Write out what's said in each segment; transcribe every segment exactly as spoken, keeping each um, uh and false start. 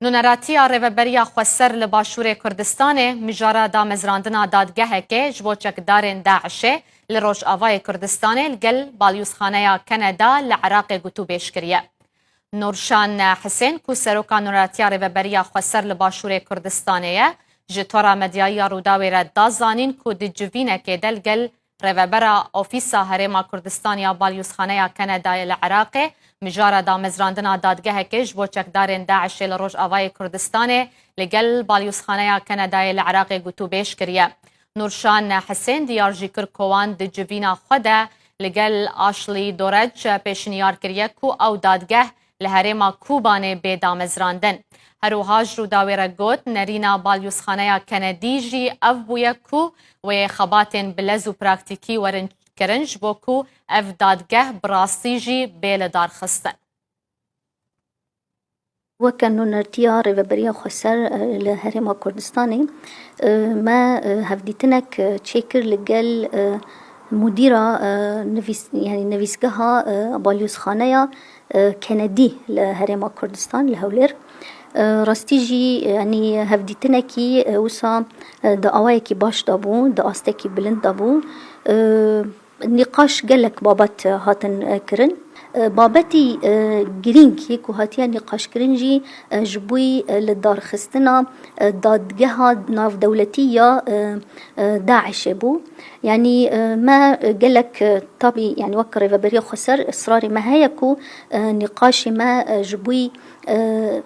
Nûneratiya Rêveberiya Xweser li Başûrê Kurdistanê mijara damezrandina dadgehekê ji bo çekdarên DAIŞê li Rojavayê Kurdistanê li gel Balyozxaneya Keneda li Iraqê gotûbêj kiriye. Nûrşan Hisên, ku seroka Nûneratiya Rêveberiya Xweser li Başûrê Kurdistanê ye, ji tora medyayî ya Rûdawê re da zanîn ku di civînekê de li gel rêvebera Ofîsa Herêma Kurdistan ya Balyozxaneya Kenedayê li Iraqê, mijara damezrandina dadgehekê ji bo çekdarên DAIŞê li Rojavayê Kurdistanê li gel Balyozxaneya Kenedayê li Iraqê gotûbêj kiriye. Nûrşan Hisên diyar jî kir ku wan di civîna xwe de li gel Ashley Doreç pêşniyar kiriye ku ew dadgeh li herêma Kobanê bê damezrandin. Her wiha ji Rûdawê re got, nerîna Balyozxaneya Kenedî jî ev bûye ku wê xebatên bilez û praktîkî werin kirin ji bo ku ev dadgeh bi rastî jî bê lidarxistin. Weke Nûnertiya Rêveberiya Xweser, e, li Herêma Kurdistanê, e, me, e, hevdîtinek, e, çêkir li gel, e, mudîra, e, nivîs-, yanî nivîsgeha, e, Balyozxaneya, e, Kenedî li Herêma Kurdistan li Hewlêr. E, rastî jî, yanî hevdîtinekî, e, wisa, e, di awayekî baş de bû, di astekî bilind de bû. E, Nîqaş gelek babet hatin, e, kirin. E, babetî, e, girîng yê ku hatiye nîqaşkirin jî, e, ji bo, e, lidarxistina, e, dadgeha navdewletî ya, e, e, DAIŞê bû. Yanî, e, me, e, gelek, e, tabî, yanî wek Rêveberiya Xweser, israrê me heye ku, e, nîqaşê me, e, ji bo, e,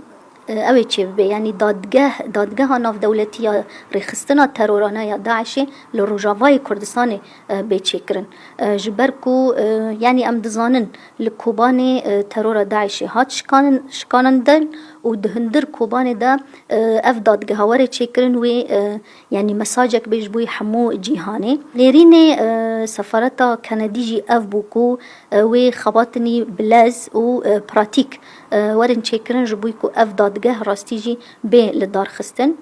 e, ew ê çêbibe. Yanî dadgeh, dadgeha navdewletî ya rêxistina terorane ya DAIŞê li Rojavayê Kurdistanê, e, bê çêkirin. E, ji ber ku, e, yanî em dizanin li Kobanê, e, terora DAIŞê hat şikanin-, şikanandin û di hundir Kobanê de, e, ev dadgeha were çêkirin wê, e, yanî mesajek bê ji bo hemû cîhanê. Nêrînê, e, sefareta Kenedî jî ev bû ku, e, wê xebatinî bilez û, e, pratîk, e, werin çêkirin ji bo ku ev dadgeh rastî jî bê lidarxistin.